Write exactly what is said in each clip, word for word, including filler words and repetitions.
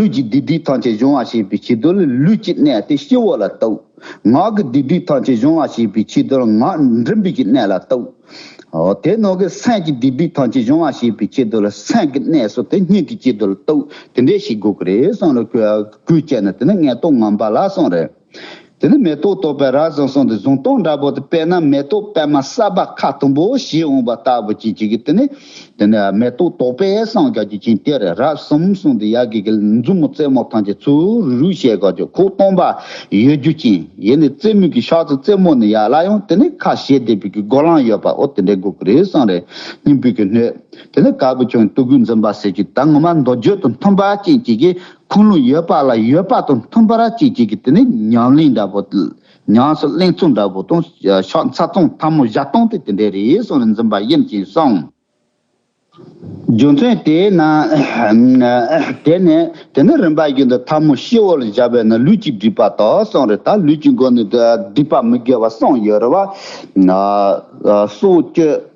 ལུས་ཀྱི་སྡིག་སྒྲིབ་ཐམས་ཅད་སྦྱོང་བར་བྱེད་པའི་ཆེད་དུ་ལུས་ཀྱི་གནས་དེ་སྤྱི་བོ་ལ་གཏུགས། ངག་གི་སྡིག་སྒྲིབ་ཐམས་ཅད་སྦྱོང་བར་བྱེད་པའི་ཆེད་དུ་ངག་མགྲིན་པའི་གི་གནས་ལ་གཏུགས། འོ་དེ་ནང་གི་སེམས་ཀྱི་སྡིག་སྒྲིབ་ཐམས་ཅད་སྦྱོང་བར་བྱེད་པའི་ཆེད་དུ་ལ་སེམས་ཀྱི་གནས་སུ་དེ་སྙིང་གི་དཀྱིལ་དུ་ལ་གཏུགས། དེ་འདྲས་ཞིག་དགོས་ཀྱི་རེད་གསུངས་རེད། སྐུལ་བྱས་ནས་དེ་ནི་ངན་རྟོག་ངན་པ་ལ་གསུངས་རེད། དེ་ནི་མེ་ཏོག་བཏོག་པའི་རབ་གསུམ་གསུངས་ཏེ། གཟུངས་ཐུང་འདྲ་པོ་དེ་དཔེར་ན་མེ་ཏོག་པད་མ་གསར་པ་ཁ་དུམ་བུ་ཞིག་འོང་བ་ལྟ་བུ་ཅིག་ཅིག་གིས་དེ་ནི་དེ་ནི་མེ་ཏོག་བཏོག་པའི་གསུངས་རྒྱག་རྒྱུ་ཅན་དེ་རེད། རབ་གསུམ་གསུངས་ཏེ་ཡ་གི་གི་མཛུབ་མོ་རྩེ་མོ་ཐམས་ཅད་ཚུར་རུག་བྱས་རྒྱག་རྒྱུ། ཁོག་སྟོང་པ་ཡོད་རྒྱུ་ཅན་ཡིན་ནི་རྩེ་མོ་གི་ཕྱག་ཚོ་རྩེ་མོ་ནི་ཡ་ལ་ཡང་དེ་ནི་ཁ་ཞེ་བདེ་བའི་གི་སྒོ་ལངས་ཡོད་པ། འོ་དེ་འདྲའི་དགོས་ཀྱི་རེད་གསུངས་རེད། སྙིང་པོའི་གི་སྣོད་དེ་ནི་དཀར་པོ་ཆུང་དུ་དགུ་འཛིན་པ་ཟེར་གྱི་ད་ངོ་མ་མདོ་རྒྱུད་དང་མཐུན་པ་ཅན་གྱི་གི་ཁུངས་ལུང་ཡོད་པ་ལ་ཡོད་པ་དང་མཐུན་པར་བྱེད་ཅིག་གིས་དེ་ནི་ཉམས་ལེན་འདྲ་པོ། ཉམས་སུ་ལེན་ཚུལ་འདྲ་པོ་དང་ཕྱག་འཚལ་སྟངས་ཐལ་མོ་སྦྱར་སྟངས་དེ་དེ་འདྲ་རེད་གསུངས་ནས་འཛིན་པ་ཡིན་ཞེས་གསུངས། རྒྱུ་མཚན་དེས་ན། དེ་ནས་དེ་ནི་རིམ་པ་བཞིན་དུ་ཐལ་མོ་སྤྱི་བོ་ལ་བཞག་པས་ན་ལུས་ཀྱི་སྒྲིབ་པ་དག་གསུངས་རེད། ད་ལུས་ཀྱི་སྒོ་ནས་སྒྲིབ་པ་མི་དགེ་བ་གསུམ་ཡོད་རེད་བ། སྲོག་གཅོད།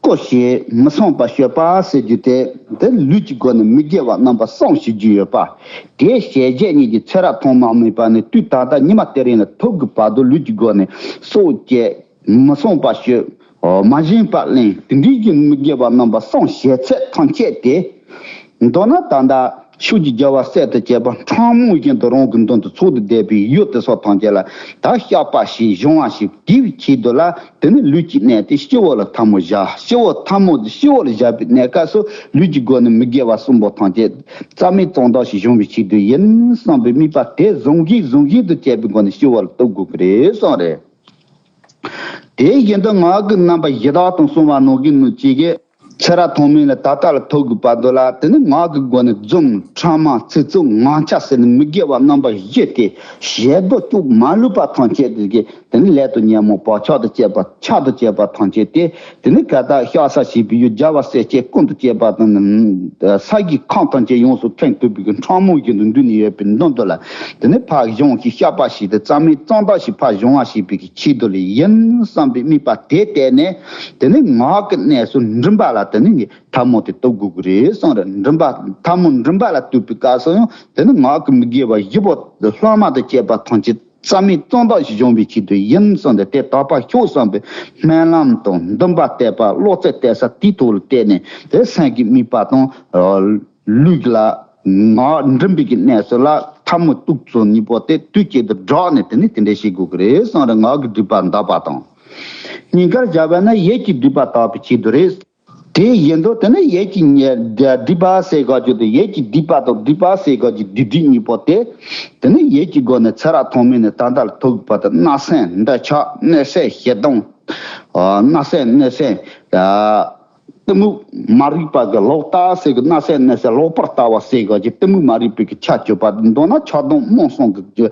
སྐུ་བཤས། མི་བསྲུང་བ་སྤྱོད་པ་ཟེར་རྒྱུ་དེ། དེ་ལུས་ཀྱི་སྒོ་ནས་མི་དགེ་བ་རྣམ་པ་གསུམ་བྱེད་རྒྱུ་ཡོད་པ། དེའི་ཞལ་བརྒྱད་གཉིས་ཀྱི་ཚེ་རབས་ཐོག་མ་མེད་པ་ནས་དུས་ད་ལྟ་ཉི་མ་དེ་རིང་ལ་ཐུག་གི་བར་དུ་ལུས་ཀྱི་སྒོ་ནས་སྲོག་བཅད། མི་བསྲུང་བ་སྤྱོད། མ་བྱིན་པ་གླེང་། དེ་འདྲའི་གི་མི་དགེ་བ་རྣམ་པ་གསུམ་བྱས་ཚད་ཐམས་ཅད་དེ། མདོར་ན་ད་ལྟ་ཕྱོགས་ཀྱི་རྒྱལ་བ་སྲས་དང་བཅས་པ་ཕྲ་མོ་བཞིན་དུ་རང་གི་མདུན་དུ་ཚུར་དུ་བསྡད་པའི་ཡུལ་དེ་སོགས་ཐམས་ཅད་ལ་ད་བཤགས་པ་ཞིག་སྦྱོང་བ་ཞིག་དེའི་ཆེད་དུ་ལ་དེ་ནི་ལུས་ཀྱི་གནས་དེ་སྤྱི་བོ་ལ་ཐལ་མོ་བཞག་སྤྱི་བོ་ཐལ་མོ་སྤྱི་བོ་ལ་བཞག་པའི་གནས་སྐབས་སུ་ལུས་ཀྱི་སྒོ་ནས་མི་དགེ་བ་གསུམ་པོ་ཐམས་ཅད་རྩ་མེད་གཙང་དག་ཞིག་སྦྱོང་བའི་ཆེད་དུ་ཡིན་བསམ་པའི་དམིགས་པ་དེ་བཟུང་བཞིན་བཟུང་བཞིན་དུ་བྱས་པའི་སྒོ་ནས་སྤྱི་བོ་ལ་གཏུག་དགོས་ཀྱི་རེད་གསུངས་རེད། དེ་བཞིན་དུ་ངག་གི་རྣམ་པ་བཞི་དག་དང་གསུངས་པ་ནང་བཞིན་ནོ་ཅིག་གིས། ཚེ་རབས་ཐོག་མེད་ལ་ད་ལྟ་ལ་ཐུག་དགོས་པ་འདུག་ལ། དེ་ནི་ངག་གི་སྒོ་ནས་རྫུན། ཕྲ་མ། ཚིག་རྩུབ། ངག་འཁྱལ་ཟེར་ནས་མི་དགེ་བ་རྣམ་པ་བཞི་སྟེ། ཞེ་དྲག་ཅུང་མ་ལུས་པ་ཐམས་ཅད་དེ་གི་དེ་ནི་ལས་དང་ཉོན་མོངས་བག་ཆགས་དང་བཅས་པ་ཆགས་དང་བཅས་པ་ཐམས་ཅད་དེ། དེ་ནི་ག་ད་བཤགས་ས་བྱེད་པའི་ཡུལ་རྒྱལ་བ་སྲས་བཅས་ཀུན་ཏུ་སྤྱད་པ་དང་ས་གི་ཁམས་ཐམས་ཅད་ཡོངས་སུ་ཁེངས་ཐུབ་པའི་གི་ཕྲ་མོ་བཞིན་དུ་འདུས་ནས་ཡོད་པའི་མདུན་དུ་ལ། དེ་ནི་ཕར་གཞུང་གི་བཤགས་པ་ཞིག་དེ་རྩ་མེད་གཙང་དག་ཞིག་ཕར་སྦྱོང་བ་ཞིག་པའི་གི་ཆེད་དུ་ལ་ཡིན་བསམ་པའི་དམིགས་པ་དེ་གཏད་ནས། དེ་ནི་ངག་གི་གནས་སུ་མགྲིན་པ་ལ་དེ་ནི་ཐལ་མོ་དེ་གཏུག་དགོས་ཀྱི་རེད་གསུངས་རེད། མགྲིན་པ་ཐལ་མོ་མགྲིན་པ་ལ་གཏུག་པའི་སྐབས་སུ་ཡང་དེ་ནི་ངག་གི་མི་དགེ་བ་བཞི་པོ་ལྷག་མ་དང་བཅས་པ་ཐམས་ཅད་རྩ་མེད་གཙང་དག་ཞིག་སྦྱོང་བའི་ཆེད་དུ་ཡིན་གསུངས་ཏེ། དེ་དག་པར་ཤོག་བསམ་པའི་སྨོན་ལམ་དང་འདུན་པ་གཏད་པ། བློ་རྩེ་གཏད་ས་དེའི་ཐོག་ལ་བལྟས་ནས་དེ་སེམས་ཀྱི་དམིགས་པ་དང་། ལུས་ལ་ངག་མགྲིན་པའི་གི་གནས་སུ་ལ་ཐལ་མོ་གཏུག་ཚུལ་གཉིས་པོ་དེ་དུས་གཅིག་ཏུ་བསྒྲགས་ནས་དེ་ནི་དེ་འདྲ་བྱེད་དགོས་ཀྱི་རེད་གསུངས་རེད། ངག་གི་སྒྲིབ་པ་འདག་པ་དང་། སྙིང་གར་བཞག་པ་ན་ཡིད་ཀྱི་སྒྲིབ་པ་དག་པའི་ཆེད་དུ་རེད། དེ་བཞིན་དུ་དེ་ནི་ཡིད་ཀྱི་སྒྲིབ་པ་ཟེར་ག་ཅིག་དེ་ཡིད་ཀྱི་སྒྲིབ་པ་དང་སྒྲིབ་པ་ཟེར་ག་ཅིག་སྒྲིབ་སྒྲིབ་གཉིས་པོ་དེ། དེ་ནི་ཡིད་ཀྱི་སྒོ་ནས་ཚེ་རབས་ཐོག་མེད་ནས་ད་ལྟ་ལ་ཐུག་པ་དང་། རྣམ་སེམས་འདོད་ཆགས། གནོད་སེམས་ཞེ་སྡང་། རྣམ་སེམས་གནོད་སེམས། གཏི་མུག་མ་རིག་པ་གི་ལོག་ལྟ་ཟེར་གི། རྣམ་སེམས་གནོད་སེམས་ལོག་པར་ལྟ་བ་ཟེར་ག་ཅིག་གཏི་མུག་མ་རིག་པའི་གི་ཆ་སྤྱོད་པ། མདོར་ན་ཆགས་སྡང་རྨོངས་གསུམ་གི་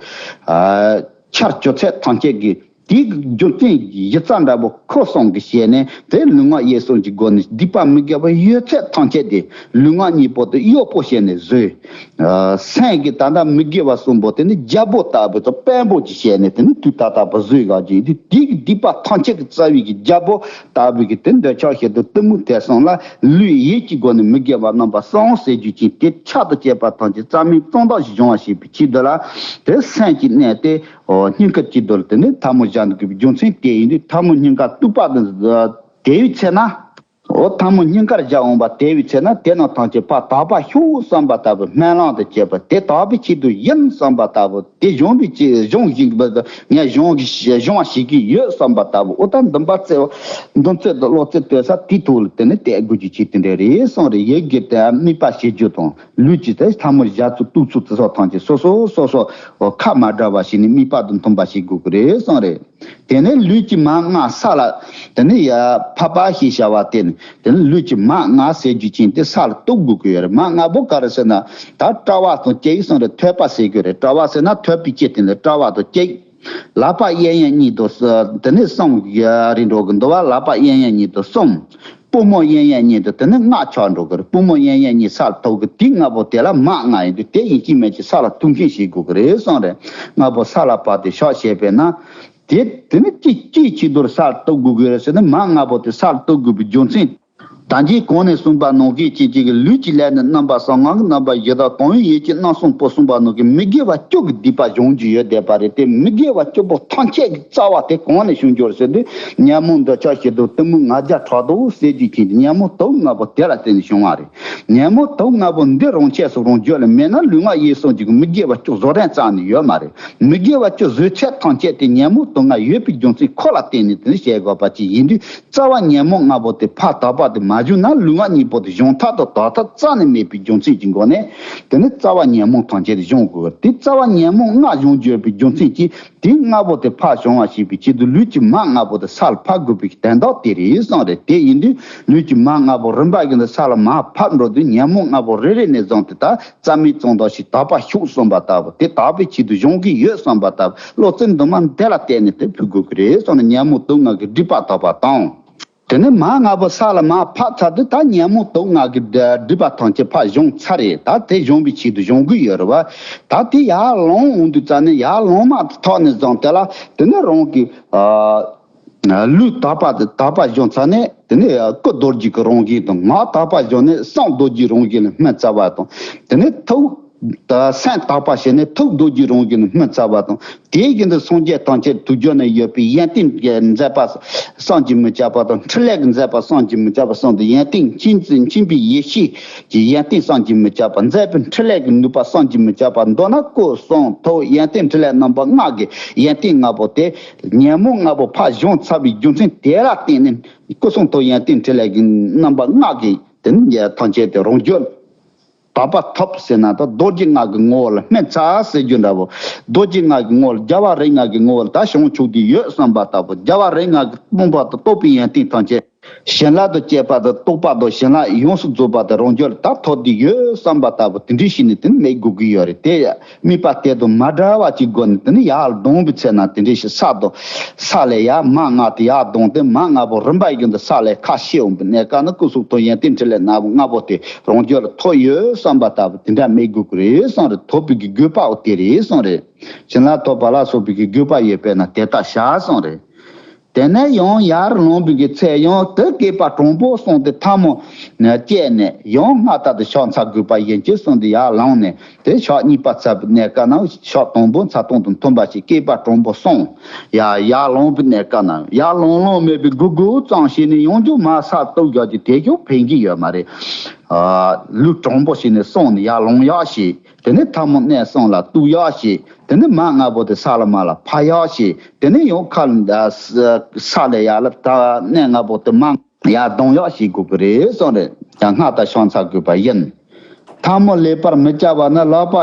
ཆར་སྤྱོད་ཚད་ཐམས་ཅད་ཀྱི་དེའི་རྒྱུ་མཚན་གྱི་གཞི་རྩ་འདྲ་པོ་ཁོ་གསུམ་གྱི་ཞལ་ནས་དེ་ལུས་ངག་ཡིད་གསུམ་གྱི་སྒོ་ནས་སྡིག་པ་མི་དགེ་བ་ཡོད་ཚད་ཐམས་ཅད་དེ་ལུས་ངག་གཉིས་པོ་དེ་གཡོག་པོ་བྱས་ནས་བཟོས། སེམས་ཀྱི་ད་ལྟ་མི་དགེ་བ་གསུམ་པོ་དེ་ནི་རྒྱལ་པོ་ལྟ་བུ་དང་དཔོན་པོ་གྱི་ཞལ་ནས་དེ་ནི་དུས་ད་ལྟ་བུ་བཟོས་ག་ཅིག་དེ་དེའི་སྡིག་པ་ཐམས་ཅད་ཀྱི་རྩ་བའི་གི་རྒྱལ་པོ་ལྟ་བུའི་གི་དེ་འདོད་ཆགས་ཞེ་སྡང་གཏི་མུག་དེ་གསུམ་ལ་ལུས་ཡིད་ཀྱི་སྒོ་ནས་མི་དགེ་བ་རྣམ་པ་གསུམ་ཟེར་རྒྱུ་ཅན་དེ་ཆགས་དང་བཅས་པ་ཐམས་ཅད་རྩ་མེད་གཙང་དག་ཞིག་སྦྱོང་བ་ཞེས་པའི་ཆེད་དུ་ལ་དེ་སེམས་ཀྱི་གནས་དེ། ཨོ། སྙིང་གར་གཅིག་ཏུ་དེ་ནི་ཐལ་མོ་བཞག་འདུག་གི་རྒྱུ་མཚན་དེ་ཡིན་དུས་ཐལ་མོ་སྙིང་གར་གཏུགས་པ་དེ་དེ་བའི་ཚེ་ན། ཨོ། ཐལ་མོ་སྙིང་གར་བཞག་འོང་བ་དེ་བའི་ཚེ་ན་དེ་རྣམས་ཐམས་ཅད་ཕར་དག་པར་ཤོག་བསམ་པ་ལྟ་བུ་སྨོན་ལམ་དུ་བྱེད་པ་དེ་དག་པའི་ཆེད་དུ་ཡིན་བསམ་པ་ལྟ་བུ་དེ་གཞུང་གི་ཆེད་གཞུང་བཞིན་གྱི་ངས་གཞུང་གི་གཞུང་བ་ཞིག་གི་ཡོད་བསམ་པ་ལྟ་བུ། ཨོ། ད་འདུན་པ་རྩེ་བ་འདུན་རྩེ་དང་བློ་རྩེ་གཏད་ས་དེའི་ཐོག་ལ་དེ་ནི་གཏད་དགོས་རྒྱུ་ཆེད་དེ་འདྲ་རེད་གསུངས་རེད། ཡིད་ཀྱི་དེ་དམིགས་པ་བྱེད་རྒྱུ་དང་ལུས་ཀྱི་དེ་ཐལ་མོ་བཞག་ཚུལ་གཏུག་ཚུལ་དེ་སོགས་ཐམས་ཅད་སོ་སོ་སོ་སོ་ཁ་མ་བྲལ་བ་ཞིག་ནས་དམིགས་པ་དང་མཐུན་པ་ཞིག་དགོས་ཀྱི་རེད་གསུངས་རེད། དེ་ནས་ལུས་ཀྱི་མར་ལྔ་ས་ལ་དེ་ནས་ཡར་ཕབ་པ་ཞེས་བྱ་བ་སྟེ། དེ་ནས་ལུས་ཀྱི་མར་ལྔ་ཟེར་རྒྱུ་ཅན་དེ་ས་ལ་གཏུག་དགོས་ཀྱི་ཡོད་རེད། མར་ལྔ་པོ་ག་རེ་ཟེར་ན་ད་དཔྲལ་བ་དང་གཅིག་གསུངས་རེད། ཐོད་པ་ཟེར་གྱི་རེད། དཔྲལ་བ་ཟེར་ན་ཐོད་པའི་དཀྱིལ་དེ་ནས་དཔྲལ་བ་དང་གཅིག་ལག་པ་གཡས་གཡོན་གཉིས་དང་གསུམ། དེ་ནས་གསུམ་ཡ་རེ་འགྲོ་གི་འདུག་བ། ལག་པ་གཡས་གཡོན་གཉིས་དང་གསུམ། པུས་མོ་གཡས་གཡོན་གཉིས་དང་དེ་ནས་ལྔ་ཆགས་འགྲོ་གི་རེད། པུས་མོ་གཡས་གཡོན་གཉིས་ས་ལ་ཐུག་གི། དེ་ལྔ་པོ་དེ་ལ་མར་ལྔ་ཡིན་དུས་དེ་ཡིན་གཅིག་མིན་གཅིག་ས་ལ་ཐུག་མཁན་ཞིག་དགོས་ཀྱི་རེད་གསུངས་རེད། ལྔ་པོ་ས་ལ་བབས་ཏེ་བཞག་བྱས་པས་ན། དེ་དེ་ནི་ཅི་ཅིའི་ཕྱིར་དུ་ས་ལ་གཏུག་དགོས་ཀྱི་རེད་ཟེར་ན། མར་ལྔ་པོ་དེ་ས་ལ་གཏུག་དགོས་པའི་རྒྱུ་མཚན། ད་གིན་གོང་ནས་གསུངས་པ་ནང་བཞིན་བྱེད་ཀྱི་ལུས་ཀྱི་ལས་ནི་རྣམ་པ་གསུམ། ངག་གི་རྣམ་པ་བཞི་དང་། དོན་ཡིད་ཀྱི་རྣམ་གསུམ་པོ་གསུངས་པ་ནང་གི་མི་དགེ་བ་བཅུ་གི་སྡིག་པ་སྦྱོང་རྒྱུ་ཡོད་བསྡད་པ་རེད་དེ། མི་དགེ་བ་བཅུ་པོ་ཐམས་ཅད་ཀྱི་རྩ་བ་དེ་གང་ནས་བྱུང་རྒྱུ་རེད་ཟེར་དུས། ཉོན་མོངས་འདོད་ཆགས་ཞེ་སྡང་གཏི་མུག་ང་རྒྱལ་ཕྲག་དོག་ཟེར་རྒྱུ་ཅན་གྱི་ཉོན་མོངས་དུག་ལྔ་པོ་དེ་ལ་བརྟེན་ནས་བྱུང་བ་རེད། ཉོན་མོངས་དུག་ལྔ་པོ་འདི་རང་ཆས་སུ་རང་རྒྱུད་ལ་མེད་ན་ལུས་ངག་ཡིད་གསུམ་གྱི་མི་དགེ་བ་བཅུ་བཟོ་རན་རྩ་ནས་ཡོད་མ་རེད། མི་དགེ་བ་བཅུ་བཟོས་ཚད་ཐམས་ཅད་དེ་ཉོན་མོངས་དུག་ལྔ་ཡོད་པའི་རྒྱུ་མཚན་ཁོ་ལ་བརྟེན་ནས་དེ་ནི་བྱེད་དགོས་པ་ཅིག་ཡིན་དུས། རྩ་བ་ཉོན་མོངས་ལྔ་པོ་དེ་ཕར་དག་པ་དེ་མ་བྱུང་ན་ལུས་ངག་གཉིས་པོ་དེ་སྦྱོང་ཐབས་དང་དག་ཐབས་རྩ་ནས་མེད་པའི་རྒྱུ་མཚན་གྱི་སྒོ་ནས། དེ་ནི་རྩ་བ་ཉོན་མོངས་ཐམས་ཅད་དེ་སྦྱོང་དགོས། དེ་རྩ་བ་ཉོན་མོངས་ལྔ་སྦྱོང་རྒྱུ་ཡོད་པའི་རྒྱུ་མཚན་གྱིས་དེ་ལྔ་པོ་དེ་ཕར་སྦྱོང་བ་བྱེད་པའི་ཆེད་དུ་ལུས་ཀྱི་མ་ལྔ་པོ་དེ་ས་ལ་ཕབ་དགོས་པའི་དོན་དག་དེ་རེད་གསུངས་རེད། དེ་ཡིན་དུས་ལུས་ཀྱི་མ་ལྔ་པོ་རིམ་པ་བཞིན་དུ་ས་ལ་མར་ཕབ་འགྲོ་དུས་ཉོན་མོངས་ལྔ་པོ་རེ་རེ་ནས་བཟུང་སྟེ། ད་རྩ་མེད་ཙམ་དག་ཞིག་དག་པ་ཤོག་གསུངས་པ་ལྟ་བུ། དེ་དག་པའི་ཆེད་དུ་སྦྱོང་གི་ཡོད་གསུངས་པ་ལྟ་བུ། བློ་རྩེ་གདུང་མ་དེ་ལ་བརྟེན་ནས་དེ་ཕུལ་དགོས་ཀྱི་རེད་གསུངས་ནས། ཉོན་མོངས་དུག་ལྔ་གི་སྒྲིབ་པ་དག་པ་དང་། དེ་ནས་མ་ལྔ་པོ་ས་ལ་མར་ཕབ་ཚར་དུས། ད་ཉོན་མོངས་དུག་ལྔ་གི་སྒྲིབ་པ་ཐམས་ཅད་ཕར་སྦྱོང་ཚར་རེད། ད་དེ་སྦྱོང་བའི་ཆེད་དུ་སྦྱོང་གི་ཡོད་རེད་བ། ད་དེ་ཡར་ལོངས་འོང་དུས་ཙ་ནས། ཡར་ལོངས་མ་ཐག་ནས་བཟུང་དེ་ལ་དེ་ནས་རང་གི་ཨ་ལུས་དག་པ་དེ་དག་པ་སྦྱོང་ཚར་ནས། དེ་ནས་སྐུ་རྡོ་རྗེ་གི་རང་བཞིན་དང་། ངག་དག་པ་སྦྱོང་ནས་སེམས་རྡོ་རྗེ་རང་བཞིན་ལ་སྨིན་ཚར་བ་དང་། དེ་ནས་ཐུགས་ད་སེམས་དག་པ་བྱས་ནས་ཐུགས་རྡོ་རྗེ་རང་བཞིན་ལ་སྨིན་ཚར་བ་དང་། དེ་བཞིན་དུ་སངས་རྒྱས་ཐམས་ཅད་དུས་རྒྱུན་ན་ཡོད་པའི་ཡོན་ཏན་གྱི་མཛད་པ་བསམ་གྱིས་མི་ཁྱབ་པ་དང་། འཕྲིན་ལས་ཀྱི་མཛད་པ་བསམ་གྱིས་མི་ཁྱབ་པ་གསུངས་ཏེ། ཡོན་ཏན་མཁྱེན་མཁྱེན་པའི་ཡེ་ཤེས་ཀྱི་ཡོན་ཏན་བསམ་གྱིས་མི་ཁྱབ་པ། མཛད་པའི་འཕྲིན་ལས་ཀྱི་ནུས་པ་བསམ་གྱིས་མི་ཁྱབ་པ། མདོར་ན་སྐུ་གསུང་ཐུགས་ཡོན་ཏན་འཕྲིན་ལས་རྣམ་པ་ལྔ་གི་ཡོན་ཏན་ལྔ་པོ་དེ་ཉོན་མོངས་ལྔ་པོ་ཕར་སྦྱོང་ཚར་བའི་རྒྱུ་མཚན་དེ་ལ་བརྟེན་ནས། སྐུ་གསུང་ཐུགས་ཡོན་ཏན་འཕྲིན་ལས་ཀྱི་རྣམ་པ་ལྔ་གི་དེ་ནི་ཐམས་ཅད་དེ་རང་རྒྱུད་དག་པ་ཐོབ་ཟེར་ན། ད་རྡོ་རྗེ་ལྔ་གི་ངོ་བོ་ལ་སྨིན་ཚར་ཟེར་རྒྱུ་འདྲ་བོ། རྡོ་རྗེ་ལྔ་གི་ངོ་བོ་ལ། རྒྱལ་བ་རིགས་ལྔ་གི་ངོ་བོ་ལ་ད་བྱང་ཆུབ་དེ་ཡོད་བསམ་པ་ལྟ་བུ། རྒྱལ་བ་རིགས་ལྔ་གི་སྟོང་པ་དང་རྟོགས་པའི་ཡོན་ཏན་ཐམས་ཅད། བྱིན་རླབས་དང་བཅས་པ་དང་རྟོགས་པ་དང་བྱིན་རླབས་ཡོངས་སུ་རྫོགས་པ་དེ་རང་རྒྱུད་ལ་ད་ཐོབ་བསྡད་ཡོད་བསམ་པ་ལྟ་བུ་དེ་འདྲ་ཞིག་ནས་དེ་ནི་སྨྲས་དགོས་ཀྱི་ཡོད་རེད་དེ། དམིགས་པ་དེ་དང་མ་འདྲ་བ་ཅིག་སྒོ་ནས་དེ་ནི་ཡར་ལྡང་བའི་ཚེ་ན་དེ་འདྲ་ཞིག་ས་དང་ས་ལས་ཡར་མ་ལྔ་དེ་ཡར་ལྡང་སྟེ། མ་ལྔ་པོ་རིམ་པ་བཞིན་དུ་ས་ལས་ཁ་ཕྱེ་འོང་པའི་གནས་སྐབས་ན། སྐུ་གསུང་ཐུགས་ཡོན་ཏན་འཕྲིན་ལས་རྣམ་པ་ལྔ་པོ་དེ་རང་རྒྱུད་ལ་ཐོབ་ཡོད་བསམ་པ་ལྟ་བུ་དེ་འདྲ་སྨྲས་དགོས་ཀྱི་རེད་གསུངས་རེད། ཐོབ་པའི་གི་དགོས་པའོ་དེ་རེད་གསུངས་རེད། བྱིན་རླབས་ཐོབ་པ་ལ་སོགས་པའི་གི་དགོས་པ་ཡོད་པས་ན་དེ་ལྟར་བྱ་གསུངས་རེད། དེ་ནས་ཡང་ཡར་ལངས་པའི་གི་ཚེ་ཡང་དེ་བསྐལ་པ་དྲང་པོ་སོང་སྟེ་ཐལ་མོ་བཅད་ནས་ཡང་སྔར་ལྟར་དུ་ཕྱག་འཚལ་དགོས་པ་ཡིན་གྱི་གསུངས་ཏེ་ཡར་ལངས་ནས། དེ་ཕྱག་གཉིས་པ་འཚལ་བའི་གནས་སྐབས་ན་ཕྱག་དང་པོ་འཚལ་སྟངས་དང་མཐུན་པ་ཞིག་བསྐལ་པ་དྲང་པོ་སོང་། ཡར་ཡར་ལངས་པའི་གནས་སྐབས་ན་ཡར་ལངས་ལངས་མེད་པའི་སྒུག་སྒུག་ཙམ་བྱས་ནས་ཡང་བསྐྱར་མར་ས་ལ་གཏུགས་བཞག་རྒྱུ་དེ་ཀྱང་ཕན་གྱི་ཡོད་མ་རེད། ཨ་ལུས་དྲང་པོ་བྱས་ནས་སོང་ནས་ཡར་ལངས་ཡག་བྱས། དེ་ནས་ཐལ་མོ་སྣ་གསུམ་ལ་གཏུགས་ཡག་བྱས། དེ་ནས་མ་ལྔ་པོ་དེ་ས་ལ་མར་ལ་ཕབ་ཡག་བྱས། དེ་ནས་ཡང་ཁ་ལ་ས་ལ་ཡར་ལ་ད་སྣ་ལྔ་པོ་དེ་མར་ཡར་ལྡང་ཡག་བྱེད་དགོས་ཀྱི་རེད་གསུངས་རེད། ཡང་སྔར་ལྟར་ཕྱག་འཚལ་དགོས་པ་ཡིན། ཐལ་མོ་ལེགས་པར་མི་བཅག་པ་ནི། ལག་པ་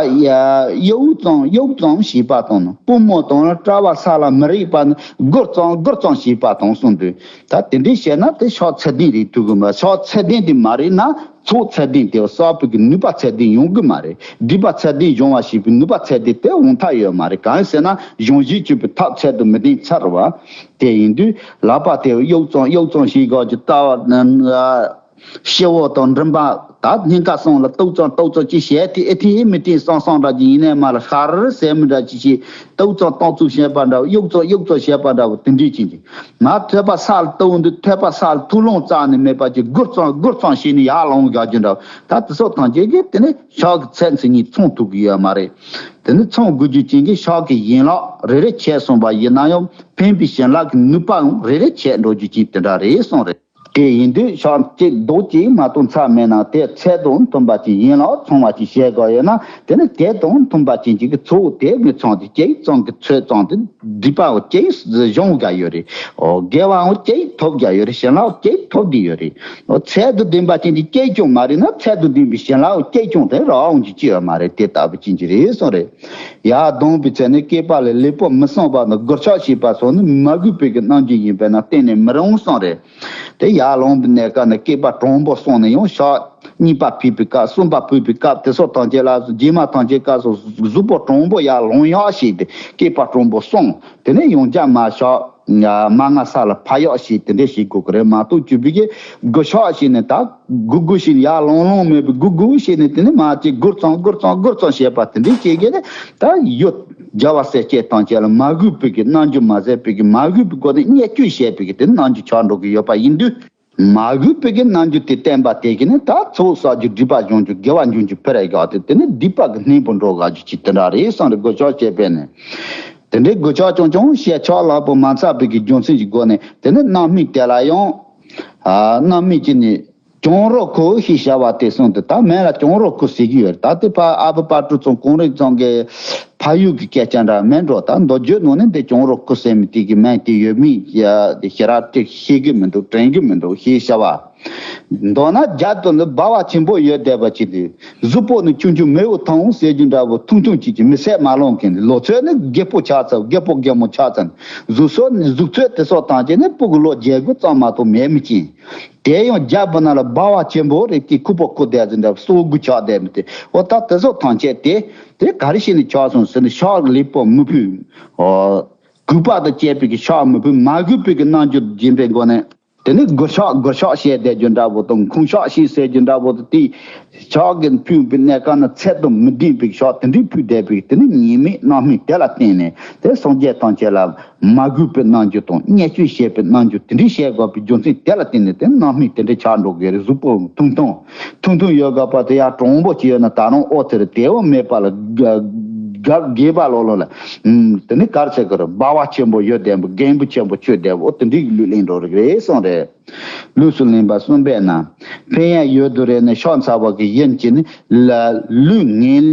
གཡུག་ཙམ་གཡུག་ཙམ་བྱས་པ་དང་། པུས་མོ་དང་དཔྲལ་བ་ས་ལ་མི་རེག་པ་ནི། སྒུར་ཙམ་སྒུར་ཙམ་བྱས་པ་དང་གསུངས་དུས། ད་དེ་འདྲའི་བྱས་ན་དེ་ཕྱག་ཚད་ལྡན་རེད་ཐུབ་ཀྱི་མ། ཕྱག་ཚད་ལྡན་དེ་མ་རེད་ན། ཚོགས་ཚད་ལྡན་དེ་བསགས་པའི་གི་ནུས་པ་ཚད་ལྡན་ཡོང་གི་མ་རེད། སྒྲིབ་པ་ཚད་ལྡན་སྦྱོང་བ་བྱེད་པའི་ནུས་པ་ཚད་ལྡན་དེ་འོང་ཐབས་ཡོད་མ་རེད། གང་ཡིན་ཟེར་ན་གཞུང་བཞི་སྤྱོད་པའི་ཐབས་ཚད་དུ་མི་ལྡན་ཚར་བ། དེ་ཡིན་དུས་ལག་པ་དེ་གཡུག་ཙམ་གཡུག་ཙམ་བྱེད་དགོས་ཀྱི། ལྟ་བ་ན་སྤྱི་བོ་དང་མགྲིན་པ་ད་སྙིང་ག་གསུམ་ལ་གཏུག་ཙམ་གཏུག་ཙམ་ཅིག་བྱས་ཏེ། ཨེ་ཐི་མི་ཏི་སང་སང་འདྲ་ཅིག་ཡིན་ནའི་མ་ལ་ཤར་ཟེར་མི་འདྲ་ཅིག་བྱས། གཏུག་ཙམ་གཏུག་ཙམ་བྱས་པ་འདྲ། གཡུག་ཙམ་གཡུག་ཙམ་བྱས་པ་འདྲ་བོ་དེ་འདྲས་ཅིག་ཅིག་མ་ཐོད་པ་ས་ལ་གཏུག་འདུག་ཐོད་པ་ས་ལ་ཐུག་ལོང་རྩ་ནས་མེད་པ་ཅིག་སྒུར་ཙམ་སྒུར་ཙམ་བྱས་ནས་ཡར་ལངས་དགོས་ཀྱི་འདྲ། ད་དེ་ཚོ་ཐམས་ཅད་ཀྱིས་དེ་ནས་ཕྱག་གི་ཚད་མཚན་ཉིད་མཚོན་ཐུབ་ཀྱི་ཡོད་མ་རེད། དེ་ནི་མཚོན་དགོས་རྒྱུ་ཅན་གྱི་ཕྱག་གི་ཡན་ལག་རེ་རེ་ཆད་སོང་བ་ཡིན་ན་ཡང་ཕན་པའི་བྱིན་རླབས་ཀྱི་ནུས་པའང་རེ་རེ་ཆད་འགྲོ་རྒྱུ་ཅན་དེ་འདྲ་རེད་གསུངས་རེད། དེ་ཡིན་དུས་ཕྱག་གཅིག་རྡོག་གཅིག་མ་གཏོགས་མཚམས་མེད་ན། དེ་ཚད་དང་མཐུན་པ་ཅིག་ཡན་ལག་མཚུངས་པ་ཅིག་བྱེད་དགོས་ཡོད་ན། དེ་ནི་དེ་དང་མཐུན་པ་ཅན་གྱི་ཚོགས་དེ་གི་ཚང་དེ་གཅིག་ཙམ་གྱི་ཚོད་ཙམ་དེ་སྒྲིབ་པ་གཅིག་སྦྱོང་དགོས་ཡོད་རེད། འོ་དགེ་བའང་གཅིག་ཐོབ་དགོས་ཡོད་རེད། བྱིན་རླབས་གཅིག་ཐོབ་བསྡད་ཡོད་རེད། འོ་ཚད་དུ་ལྡན་པ་ཅན་དེ་གཅིག་ཀྱང་མ་རེད་ན། ཚད་དུ་ལྡན་པའི་བྱིན་རླབས་གཅིག་ཀྱང་དེ་རག་འོང་རྒྱུ་ཅི་ཡོད་མ་རེད། དེ་ལྟ་བུ་ཅན་གྱི་རེད་གསུངས་རེད། ཡར་ལྡང་བའི་ཚེ་ནི་བསྐལ་པ་ལས་ལེགས་པར་མི་གསུངས་པ་ནི། སྒུར་ཕྱག་བྱས་པ་སོགས་ནི་མ་གུས་པའི་གི་རྣམ་འགྱུར་ཡིན་པས་ན་གཏན་ནས་མི་རུང་གསུངས་རེད། དེ་ཡར་ལངས་པའི་གནས་སྐབས་ནས་བསྐལ་པ་དྲང་པོ་སོང་ནས་ཡང་ཕྱག་གཉིས་པ་ཕུལ་བའི་སྐབས། གསུམ་པ་ཕུལ་བའི་སྐབས། དེ་སོགས་ཐམས་ཅད་ལ་རྗེས་མ་ཐམས་ཅད་སྐབས་སུ་གཟུགས་པོ་དྲང་པོ་ཡར་ལངས་ཡག་བྱས་ཏེ་བསྐལ་པ་དྲང་པོ་སོང་། དེ་ནས་ཡང་བསྐྱར་མར་ཕྱག་མ་ལྔ་ས་ལ་ཕབ་ཡག་བྱས། དེ་འདྲས་བྱེད་དགོས་ཀྱི་རེད་མ་གཏོགས། སྤྱོད་པའི་གི་སྒུར་ཕྱག་བྱས་ནས་ད་སྒུར་སྒུར་བྱས་ནས་ཡར་ལངས་ལངས་མེད་པའི་སྒུར་སྒུར་བྱས་ནས་དེ་ནས་མར་ཅིག་སྒུར་ཙམ་སྒུར་ཙམ་སྒུར་ཙམ་བྱས་པ་དེ་འདྲས་བྱེད་ཀྱི་ནས་ད་ཡོད། རྒྱལ་བ་སྲས་བཅས་ཐམས་ཅད་ལ་མ་གུས་པའི་གི་རྣམ་འགྱུར་མ་བཟོད་པའི་གི་མ་གུས་པའི་སྒོ་ནས་བརྙས་བཅོས་བྱས་པའི་གི་དེ་རྣམ་འགྱུར་ཆགས་འགྲོ་གི་ཡོད་པ་ཡིན་དུས། མ་གུས་པའི་གི་རྣམ་འགྱུར་དེ་བསྟན་པ་དེ་གི་ནི་ད་ཚོགས་བསགས་རྒྱུ་སྒྲིབ་པ་སྦྱོང་རྒྱུ་དགེ་བ་འབྱུང་རྒྱུ་ཕེ་རེ་ག་དེ་དེ་ནི་སྡིག་པ་གི་སྣེ་པོ་འགྲོ་ག་རྒྱུ་ཅིག་དེ་འདྲ་རེད་བསམ་རེ་གོ་ཆོག་བྱས་པས་ནི། དེ་འདྲའི་གོ་ཆོག་ཆུང་ཆུང་བཤད་ཆོག་ལག་པོ་མ་ཚར་བའི་གི་རྒྱུ་མཚན་གྱི་སྒོ་ནས་དེ་ནི་རྣམ་སྨིན་དེ་ལ་ཡང་། ཨ་རྣམ་སྨིན་གྱི་ནི། གྱོང་རོགས་ཁོ་ཞེས་བྱ་བ་དེ་གསུངས་ཏེ་ད་མིང་ལ་གྱོང་རོགས་ཁོ་ཟེར་གྱི་ཡོད་རེད། ད་དེ་ཕ་ཨ་ཕ་དཔལ་སྤྲུལ་ཚང་གུང་རིང་ཚང་གི་ཕ་ཡུལ་གྱི་སྐད་ཆ་འདྲ་མིན་འགྲོ། ད་མདོ་རྒྱུད་ནང་ནས་འདི་གྱོང་རོགས་ཁོ་ཟེར་མི་དེ་གི་མིང་དེ་ཡོད་མེད་ཡ་དེ་ཞེ་དྲག་ཅིག་ཤེས་གི་མི་འདུག་དྲན་གི་མི་འདུག་ཞེས་བྱ་བ། མདོར་ན་རྒྱ་དུ་ནི་སྦ་བ་ཆེན་པོ་ཡོད་བསྡད་པ་ཅིག་དེ་གཟུགས་པོ་ནི་ཆུང་ཆུང་མེ་འོ་ཐང་ཟེར་རྒྱུ་འདྲ་བོ་ཐུང་ཐུང་ཅིག་གི་མི་སད་མ་ལོང་མཁན་ལོ་ཚོད་ནི་རྒད་པོ་ཆགས་ཚར། རྒད་པོ་རྒད་མོ་ཆགས་ཚར། གཟུགས་སོ་ནི་གཟུགས་ཚོད་དེ་སོགས་དང་བཅས་ནི་སྤུ་གུ་ལོ་བརྒྱད་དགུ་ཙམ་མ་གཏོགས་མེད་མི་ཅིག་དེ་ཡང་རྒྱ་བུ་ན་ལ་སྦ་བ་ཆེན་པོ་རེད། དེ་ཁུ་པོ་ཁུ་དེ་ཟིན་འདྲ་སོ་དགུ་ཆགས་བསྡད་མི་དེ་འོ་ད་དེ་ཚོ་ཐམས་ཅད་དེ་དེ་ག་རེ་བྱས་ནས་ཆགས་སོང་ཟེར་ན་ཕྱག་ལེགས་པོ་མི་ཕུལ། ཨོ། གུས་པ་དང་བཅས་པའི་གི་ཕྱག་མི་ཕུལ། མ་གུས་པའི་གི་རྣམ་འགྱུར་སྦྱིན་པའི་སྒོ་ནས་དེ་ནི་མགུར་ཕྱག་མགུར་ཕྱག་བཤད་བསྡད་རྒྱུ་འདྲ་བོ་དང་ཁུངས་ཕྱག་ཞིག་ཟེར་རྒྱུ་འདྲ་བོ་དང་དེ་ཕྱག་གི་ཕུལ་བའི་གནས་སྐབས་ན་ཚད་དང་མི་ལྡན་པའི་ཕྱག་དེ་འདྲའི་ཕུལ་བསྡད་པའི་དེ་ནི་ཉེས་དམིགས་རྣམ་སྨིན་དེ་ལ་བརྟེན་ནས་དེ་སངས་རྒྱས་ཐམས་ཅད་ལ། མ་གུས་པའི་རྣམ་འགྱུར་དང་བརྙས་བཅོས་བྱེད་པའི་རྣམ་འགྱུར་དེ་འདྲའི་བྱེད་དགོས་པའི་རྒྱུ་མཚན་དེ་ལ་བརྟེན་ནས་དེ་རྣམ་སྨིན་དེ་འདྲའི་ཆགས་འགྲོ་གི་རེད། གཟུགས་པོ་ཐུང་ཐུང་ཐུང་ཐུང་ཡོད་དགོས་པ་དེ་ཡང་གྲུང་པོ་ཅིག་ཡོད་ན་ད་རུང་ཨོ་དེ་རེད། དེའང་མེད་པ་ལ་དགའ་དགའ་དགེ་བ་ལོ་ལོ་ལ་དེ་ནི་གར་བྱེད་དགོས་རེད། སྦ་བ་ཆེན་པོ་ཡོད་བསྡད་པ་རྒན་པོ་ཆེན་པོ་ཆོས་བསྡད་པ་ཨོ་དེ་འདྲའི་གི་ལུས་ལེན་འགྲོ་རིགས་རེད་གསུངས་རེད། ལུས་སུ་ལེན་པ་གསུམ་པས་ན། ཕན་ཡང་ཡོད་དུ་རེ་ནས་ཕྱག་འཚལ་བ་གི་ཡིན་གྱི་ནི། ལུས་ངན་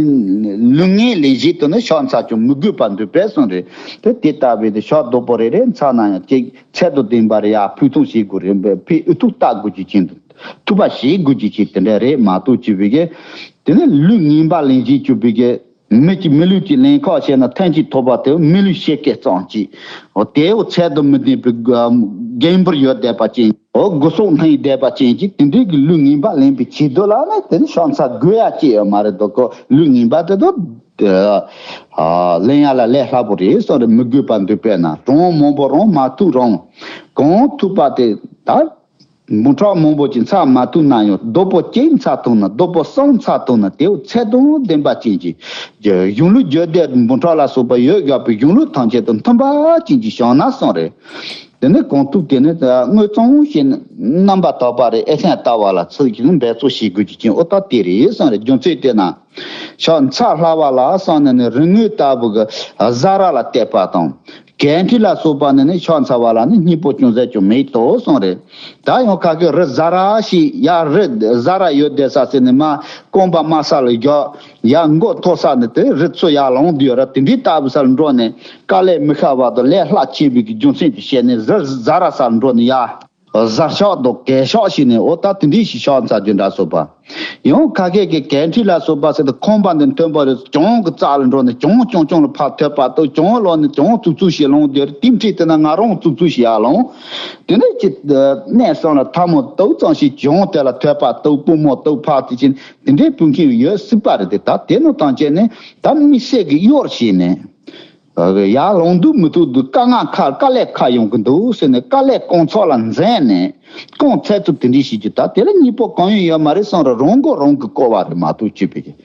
ལུས་ངན་ལེན་བཞིན་དུ་ནི་ཕྱག་འཚལ་ཀྱང་མི་དགོས་པར་འདོད་པས་གསུངས་རེད། དེ་དེ་ལྟ་བུའི་དེ་ཕྱག་རྡོག་པོ་རེ་རེ་འཚལ་ན་ཡང་ཅིག་ཚད་དང་ལྡན་པར་ཡར་ཕུལ་ཐུང་བྱེད་དགོས་རེད། ཕའི་ཨུ་ཐུག་བལྟ་དགོས་ཀྱི་ཅན་དུ་ཐུབ་པ་བྱེད་དགོས་ཀྱི་ཅན་དེ་འདྲ་རེད་མ་གཏོགས་ཅི་བའི་གི། དེ་ནི་ལུས་ངན་པ་ལེན་བཞིན་བཅུག་པའི་གི། མི་གཅིག་མི་ལུས་ཀྱི་ལེན་ཁག་བྱས་ན་ཐེངས་གཅིག་ཐོབ་པ་དེ་མི་ལུས་ཤེས་སྐལ་ཙམ་གཅིག་འོ་དེའོ་ཚད་དུ་མི་ལྡན་པའི་རྒན་པར་ཡོད་བསྡད་པ་ཅན། འོ་སྒོ་ཟོག་འཐེན་བསྡད་པ་ཅན་གྱིས་དེ་འདྲའི་གི་ལུས་ངན་པ་ལེན་པའི་ཆེད་དུ་ལ་ནི་དེ་ནི་ཕྱག་འཚལ་དགོས་ཡ་ཅི་ཡོད་མ་རེད་དོ། ཁོ་ལུས་ངན་པ་དེ་དོ་ལེན་ཡ་ལ་ལས་སླ་པོ་རེད་སོགས་རེད། མི་དགོས་པར་འདོད་པས་ན་གྲངས་མང་པོ་རང་མ་ཐུག་རུང་གང་ཐུབ་པ་དེ་ལྟར། འབུམ་ཕྲག་མང་པོ་ཅིག་འཚལ་མ་ཐུབ་ན་ཡང་རྡོག་པོ་གཅིག་འཚལ་ཐུབ་ན་རྡོག་པོ་གསུམ་འཚལ་ཐུབ་ན་དེའོ་ཚད་དང་ལྡན་པ་ཅན་གྱི་གཞུང་ལུགས་རྒྱུད་སྡེ་འབུམ་ཕྲག་ལ་སོགས་པ་ཡོད་དགོས་པའི་གཞུང་ལུགས་ཐམས་ཅད་དང་མཐུན་པ་ཅན་གྱི་བྱུང་ན་གསུངས་རེད། དེ་ནི་གང་ཐུབ་དེ་ནི་དངོས་གཙང་ཞིག་རྣམ་པར་དག་པ་རེ་ཨེ་ཤ་ཡ་ལྟ་བ་ལ་ཚིག་གིས་འབད་རྩོལ་བྱེད་དགོས་ཀྱི་ཅན་ཨོ་ད་དེ་རེད་གསུངས་རེད། རྒྱུ་མཚན་དེ་ན། ཕྱག་འཚལ་སླ་བ་ལ་གསུངས་ནས་ནི་རིག་དངོས་ལྟ་བུ་གི་ཟ་ར་ལ་བལྟས་པ་དང་། གད་ཕྲེང་ལ་སོགས་པ་ནི་ནི་ཕྱག་འཚལ་བ་ལ་ནི་སྙིང་པོ་ཅུང་ཟད་ཀྱང་མེད་དོ་གསུངས་རེད། ད་ཡང་ཁ་ཁའི་རི་ཟ་ར་ཞིག་ཡ་རི་ཟ་ར་ཡོད་བསྡད་ས་ཟེར་ནས་མ་རྐང་པ་དམའ་ས་ལ་རྒྱག་ཡ་མགོ་མཐོ་ས་ནས་དེ་རི་ཚོ་ཡར་ལོང་བསྡད་ཡོད་ར། དེ་འདྲའི་ལྟ་བུ་ས་ལ་འགྲོ་ནས་དཀའ་ལས་མི་ཤོར་བ་དང་ལས་སླ་ཆེ་བའི་གི་རྒྱུ་མཚན་དེ་བཤད་ནས་རི་ཟ་ར་ས་ལ་འགྲོ་ནས་ཡ། གཟར་ཤག་དང་གད་ཤག་ཞིག་ནས་འོ་ད་དེ་འདྲའི་ཞིག་ཕྱག་འཚལ་རྒྱུ་འདྲ་སོགས་པ། ཡང་ཁ་སྐད་ཀྱི་གད་ཕྲེང་ལ་སོགས་པ་ཟེར་ཏེ་ཁང་པ་འདི་མཐོན་པོ་རེད། གྱང་གི་རྩ་ལ་འགྲོ་ནས་གྱང་གྱང་གྱང་ལ་ཕར་ཐོད་པ་གཏུབ། གྱང་ལོག་ནས་གྱང་བཙུགས་བཙུགས་ཞིག་ལོང་དེར་དེ་འཕྲིས་དེ་ན་ང་རང་བཙུགས་བཙུགས་ཞིག་ཡར་ལོང་། དེ་འདྲའི་ཅི་གནས་སོང་ལ་ཐལ་མོ་གཏུབ་ཙང་ཞིག་གྱང་དེ་ལ་ཐོད་པ་གཏུབ་པུས་མོ་གཏུབ་ཕར་དེ་ཕྱིན་དེ་འདྲའི་ཕུལ་མཁན་ཡོད་སྲིད་པ་རེད་དེ། ད་དེ་ནང་དང་བཅས་ནས་ད་དམིགས་བསལ་གྱི་གཡོར་བྱས་ནས། ཡར་ལོང་འདུག་མི་ཐུབ་འདུག་དཀའ་ངལ་ཁ་དཀའ་ལས་ཁག་ཡོང་གི་འདུག་ཟེར་ནས་དཀའ་ལས་རྐང་ཚུགས་ལ་འཛེམས་ནས་རྐང་ཚད་ཐུབ་དེ་འདྲའི་བྱེད་རྒྱུ་ད་དེ་ལ་གཉིས་པོ་གང་ཡང་ཡོད་མ་རེད་བསམ་ར་རང་མགོ་རང་གིས་བསྐོར་བ་རེད་མ་གཏོགས་ཅི་བྱེད་ཀྱི།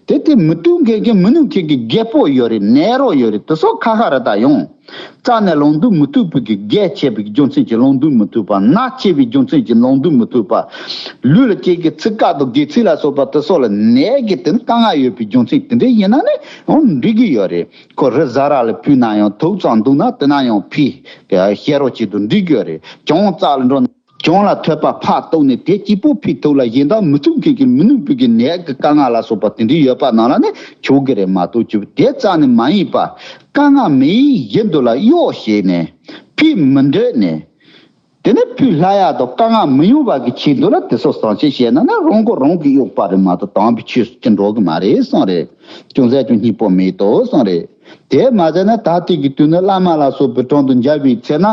དེ་དེ་མི་ཐུབ་མཁན་གྱི་མི་ནུས་མཁན་གྱི་རྒད་པོ་ཡོད་རེད། ནད་རོ་ཡོད་རེད། དེ་ཚོ་ཁ་ཁ་རེད། ད་ཡང་རྩ་ནས་ལོང་འདུག་མི་ཐུབ་པའི་གི་རྒས་ཆེ་བའི་རྒྱུ་མཚན་གྱིས་ལོང་འདུག་མི་ཐུབ་པ། ན་ཆེ་བའི་རྒྱུ་མཚན་གྱིས་ལོང་འདུག་མི་ཐུབ་པ། ལུས་ལ་སྐྱེ་གི་ཚིགས་ཀ་དང་སྒལ་ཚིགས་ལ་སོགས་པ་དེ་ཚོ་ལ་ནད་ཀྱི་དེ་ནི་དཀའ་ངལ་ཡོད་པའི་རྒྱུ་མཚན་དེ་འདྲ་ཡིན་ན་ནི་ཡང་འགྲིག་གི་ཡོད་རེད། ཁོ་རི་ཟ་ར་ལ་ཕུལ་ན་ཡང་ཐུག་ཙང་འདུག་ན་དེ་ན་ཡང་ཕི་ཤེ་རོ་ཅིག་ཏུ་འགྲིག་གི་ཡོད་རེད། གྱང་རྩ་ལ་འགྲོ་ན་གྱང་ལ་ཐོད་པ་ཕར་གཏུབས་ནས་དེ་གཅིག་པོ་ཕི་ཐུག་ལ་གཞན་དག་མི་ཐུབ་མཁན་གྱི་མི་ནུས་པའི་གི་ནད་ཀྱི་དཀའ་ངལ་ལ་སོགས་པ་དེ་འདྲའི་ཡོད་པ་ནང་ལ་ནི་ཆོག་གི་རེད་མ་གཏོགས་ཅི་དེ་རྩ་ནས་མ་ཡིན་པ། དཀའ་ངལ་མེད་བཞིན་དུ་ལ་གཡོག་བྱས་ནས་ཕི་མི་འདོད་ནས། དེ་ནས་ཕུད་ལྷ་ཡག་དང་དཀའ་ངལ་མི་ཡོང་བ་གི་ཆེད་དུ་ལ་དེ་ཚོ་བཟང་ཆེ་བཤད་ན་ན་རང་མགོ་རང་གིས་གཡོག་པ་རེད་མ་གཏོགས་དམ་པའི་ཆོས་སུ་ཅི་འགྲོ་གི་མ་རེད་གསུངས་རེད། ཅུང་ཟད་ཀྱང་སྙིང་པོ་མེད་དོ་གསུངས་རེད། དེ་མ་ཟད་ན་ད་ལྟའི་གི་དུས་ནི་བླ་མ་ལ་སོགས་པའི་དྲུང་དུ་འཇལ་བའི་ཚེ་ན་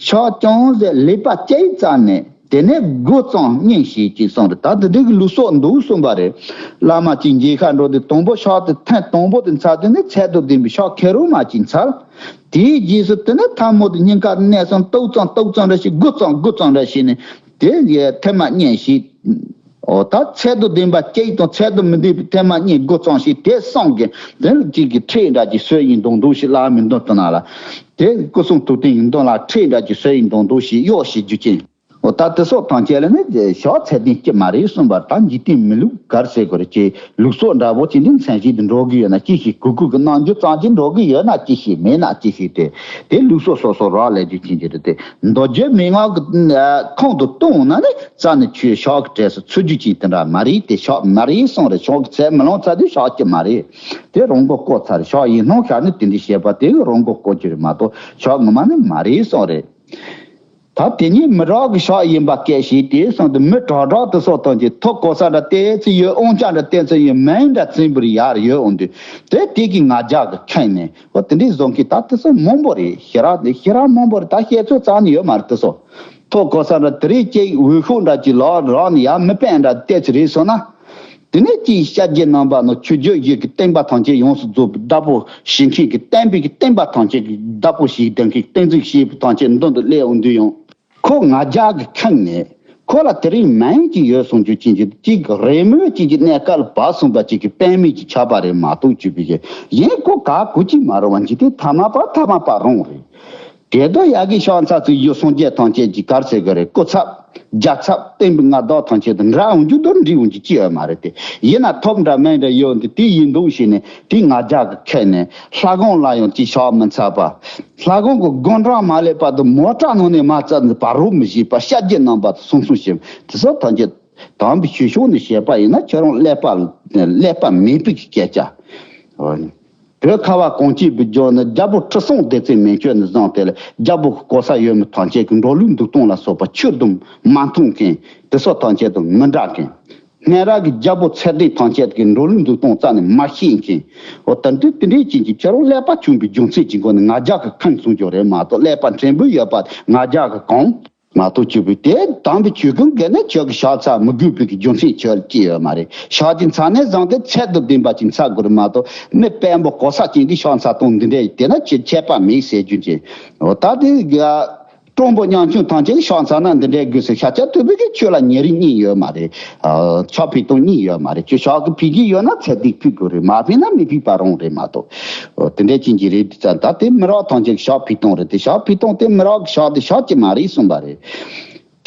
ཕྱག་ཅུང་ཟད་ལེགས་པ་བཅས་བཙལ་ནས་དེ་ནས་དགུ་ཙམ་བསྙེན་ཞེས་ཀྱིས་གསུངས་རེད། ད་དེ་འདྲའི་གི་ལུགས་སྲོལ་འདུག་གསུངས་པ་རེད། བླ་མ་གཅིག་མཇལ་ཁ་འགྲོ་དུས་དང་པོ་ཕྱག་དེ་ཐེངས་དང་པོ་དེ་འཚལ་དུས་ནི་ཚད་དང་ལྡན་པའི་ཕྱག་ཁེ་རུ་མ་གཅིག་འཚལ། དེའི་རྗེས་སུ་དེ་ནས་ཐལ་མོ་དེ་སྙིང་གར་མནན་སོང་། ཏོག་ཙམ་ཏོག་ཙམ་རེ་ཞིག་དགུ་ཙམ་དགུ་ཙམ་རེ་ཞིག་ནས་དེ་ཐེངས་མ་གཉིས་ཤིག་འོ་ད་ཚད་དུ་ལྡན་པ་གཅིག་དང་ཚད་དུ་མི་ལྡན་པའི་ཐེངས་མ་གཉིས་དགུ་ཙམ་ཞིག་དེ་གསུམ་གྱི་དེ་ལ་གཅིག་གི་ཁྲིད་འདྲ་གྱི་སྲོལ་ཡིན་མདོག་མདོག་ཞིག་བླ་མའི་མདུན་དུ་ན་ལ་དེ་སྐུ་གསུང་ཐུགས་རྟེན་ཡིན་མདོག་ལ་ཁྲིད་འདྲ་གྱི་སྲོལ་ཡིན་མདོག་མདོག་ཞིག་གཡོག་ཞིག་རྒྱུ་ཅན། ད་དེ་སོགས་ཐམས་ཅད་ལ་ནི་ཞག་ཚད་ལྡན་སྐྱེ་མ་རེད་གསུངས་པར། ད་འཇིག་རྟེན་མི་ལུགས་ག་རེ་ཟེར་དགོས་རེད། ཀྱི་ལུགས་སྲོལ་འདྲ་པོ་ཅིག་འདི་མཚན་གཞི་འདི་འགྲོ་གི་ཡོད་ན་ཅི་ཞིག་གུ་གུ་གི་རྣམ་འགྱུར་ཙམ་ཅིག་འགྲོ་གི་ཡོད་ན་ཅི་ཞིག་མེད་ན་ཅི་ཞིག་དེ་དེ་ལུགས་སྲོལ་སོ་སོ་རག་ལས་རྒྱུ་ཅན་གྱི་རེད་དེ། མདོ་རྒྱུད་མན་ངག་གི་ཁོང་དུ་གཏོང་ན་ནི་རྩ་ནས་ཆོས་ཞག་གི་གྲས་སུ་ཚུད་རྒྱུ་ཅན་དེ་འདྲ་མ་རེད་དེ། ཞག་མ་རེད་གསུངས་རེད། ཞག་གི་ཚད་མི་ལོངས་ཚར་དུས་ཞག་སྐྱེ་མ་རེད། དེ་རང་མགོ་བསྐོར་ཚར་རེད། ཞག་ཡིན་སྣང་ཤར་ནས་དེ་འདྲའི་བཤད་པ་དེ་གི་རང་མགོ་བསྐོར་རྒྱུ་རེད་མ་གཏོགས་ཞག་ངོ་མ་ནི་མ་རེད་གསུངས་རེད། ད་དེ་ཉིད་མི་རག་གི་ཞག་ཡིན་པ་སྐད་ཞིག་དེ་གསུངས་ཏེ། མི་དྲག་དྲག་དེ་སོགས་དང་གཅིག་ཐོབ་གོ་ས་འདྲ་བལྟས་ཚེ་ཡོད། དབང་ཆ་འདྲ་བལྟས་ཚེ་ཡོད། མིང་འདྲ་བཙན་པོར་ཡར་ཡོད་འོང་དུས་དེ་དེ་གི་ང་རྒྱལ་གི་ཁེངས་ནས། འོ་དེ་འདྲའི་བཟོ་མཁན་ད་དེ་ཚོ་མང་པོ་རེད། ཞེ་དྲག་དེ་ཞེ་དྲག་མང་པོ་རེད། ད་བཤད་ཚོད་རྩ་ནས་ཡོད་མ་རེད། དེ་ཚོ་ཐོབ་གོ་ས་འདྲ་དེ་རིགས་ཅིག་འོས་ཤོག་འདྲ་ཅིག་ལག་རག་ནས་ཡར་མི་སྤེལ་འདྲ་བལྟས་ཚེ་རེད་སོང་ན། དེ་ནས་ཅིག་ཤཱཀྱའི་རྣམ་པ་ནི་ཆོས་བརྒྱུད་བཞི་གི་བསྟན་པ་ཐམས་ཅད་ཡོངས་སུ་རྫོགས་པའི་བདག་པོ་བྱེད་མཁན་གྱི་བསྟན་པའི་གི་བསྟན་པ་ཐམས་ཅད་ཀྱི་བདག་པོ་བྱེད་ལྡན་མཁན་བསྟན་འཛིན་ཞེས་པ་ཐམས་ཅད་མདུན་དུ་སླེབས་འོང་དུས་ཡང་ཁོ་ང་རྒྱལ་གྱིས་ཁེངས་ནས། ཁོ་ལ་དེ་རིང་མིང་ཅིག་ཡོད་སོང་རྒྱུ་ཅན་གྱི་ཅིག་རེས་མོས་ཅིག་གི་གནས་སྐབས་ལ་བབས་སོང་བ་ཅིག་གི་དཔེ་མེད་ཅིག་ཆགས་པ་རེད་མ་གཏོགས་བཅུག་པའི་གི་ཡིན་ཁོ་ག་གུ་ཅིག་མ་རུང་བ་འཇིག་རྟེན་ཐ་མ་པ་ཐ་མ་པ་རང་རེད། དེ་དོ་ཡ་གི་ཤོག་ཚ་ཚིག་ཡོད་སོང་རྒྱལ་ཐམས་ཅད་ཀྱི་གར་ཟེར་གི་རེད། སྐུ་ཚབ་རྒྱལ་ཚབ་བསྟན་པའི་མངའ་བདག་ཐམས་ཅད་དང་འདྲ་འོང་རྒྱུ་དང་འདྲི་འོང་རྒྱུ་ཅི་ཡོད་མ་རེད་དེ། ཡིན་ན་ཐོབ་འདྲ་མིན་འདྲ་ཡོད་འདི་དེ་ཡིན་འདུག་ཞེས་ནས་དེ་ང་རྒྱལ་གྱིས་ཁེངས་ནས་ལྷ་ཁང་ལ་ཡང་ཅིག་ཞག་མི་འཚལ་བ། ལྷ་ཁང་གི་སྒོ་འགྲམ་མ་སླེབས་བར་དུ་མོ་ཊ་ནང་ནས་མ་བཙལ་ནས་བར་རོ་མི་བྱེད་པ་ཤཱཀྱའི་རྣམ་པ་དང་གསུང་གསུང་བྱེད་དེ་ཚོ་ཐམས་ཅད་དམ་པའི་ཆོས་ཕྱོགས་ནས་བཤད་པ་ཡིན་ན་ཁྱེད་རང་ཀླད་པ་ཀླད་པ་མེད་པའི་སྐད་ཆ། བོད་ཁ་བ་གངས་ཅན་པའི་ལྗོངས་ནི་རྒྱལ་པོ་ཁྲི་སྲོང་ལྡེ་བཙན་མན་ཆད་ནས་བཟུང་སྟེ་ལ་རྒྱལ་པོ་གི་གོ་ས་ཡོད་མི་ཐམས་ཅད་ཀྱིས་འགྲོ་ལུགས་འདུག་སྟངས་ལ་སོགས་པ་ཆོས་དང་མ་མཐུན་མཁན་དེ་ཚོ་ཐམས་ཅད་དང་མི་འདྲ་མཁན། སྔ་རབས་ཀྱི་རྒྱལ་པོ་ཚད་ལྡན་ཐམས་ཅད་ཀྱིས་འགྲོ་ལུགས་འདུག་སྟངས་རྩ་ནས་མ་ཤེས་མཁན། འོ་ད་འདི་དེ་འདྲའི་ཅན་གྱི་ཁྱེད་རང་ཀླད་པ་ཆུང་བའི་རྒྱུ་མཚན་གྱི་སྒོ་ནས་ང་རྒྱལ་གྱིས་ཁེངས་སོང་རྒྱུ་རེད་མ་གཏོགས་ཀླད་པ་མཁྲེགས་པོ་ཡོད་པ་ང་རྒྱལ་གྱིས་གང་མ་གཏོགས་བཅུག་པའི་དེ་དམ་པའི་ཆོས་ཀུན་གྱི་ནི་ཆོས་ཀྱི་ཕྱག་འཚལ་མི་དགོས་པའི་གི་རྒྱུ་མཚན་ཆོས་ལ་སྐྱེ་ཡོད་མ་རེད། ཕྱག་ཅིག་འཚལ་ནས་བཟུང་སྟེ་ཚད་དང་ལྡན་པ་ཅིག་འཚལ་དགོས་རེད་མ་གཏོགས་མི་དཔོན་པོ་གོ་ས་ཅན་གྱི་ཕྱག་འཚལ་སྟངས་འདི་འདྲ་ཡིན་དེ་ན་ཆོས་ཁྱད་པར་མེད་ཟེར་རྒྱུ་ཅན། འོ་ད་དེ་ག་སྤྲང་པོ་ཉམ་ཆུང་ཐམས་ཅད་ཕྱག་འཚལ་ན་འདི་འདྲའི་དགོས་ཟེར་ཤ་ཆ་ཐུབ་པའི་གི་ཆོས་ལ་ཉེ་རིང་གཉིས་ཡོད་མ་རེད། ཕྱག་ཕུལ་སྟངས་གཉིས་ཡོད་མ་རེད། ཁྱོད་ཕྱག་གི་ཕུལ་གྱི་ཡོད་ན་ཚད་ལྡན་ཕུལ་དགོས་རེད། མ་ཕུལ་ན་མི་ཕུལ་པ་རང་རེད་མ་གཏོགས། འོ་དེ་འདྲའི་ཅན་གྱི་རེད་དེ་ཙང་ད་དེ་མི་རག་ཐམས་ཅད་ཕྱག་ཕུལ་སྟངས་རེད་དེ། ཕྱག་ཕུལ་སྟངས་དེ་མི་རག་གི་ཕྱག་དེ་ཕྱག་ཅིག་མ་རེད་གསུངས་པ་རེད།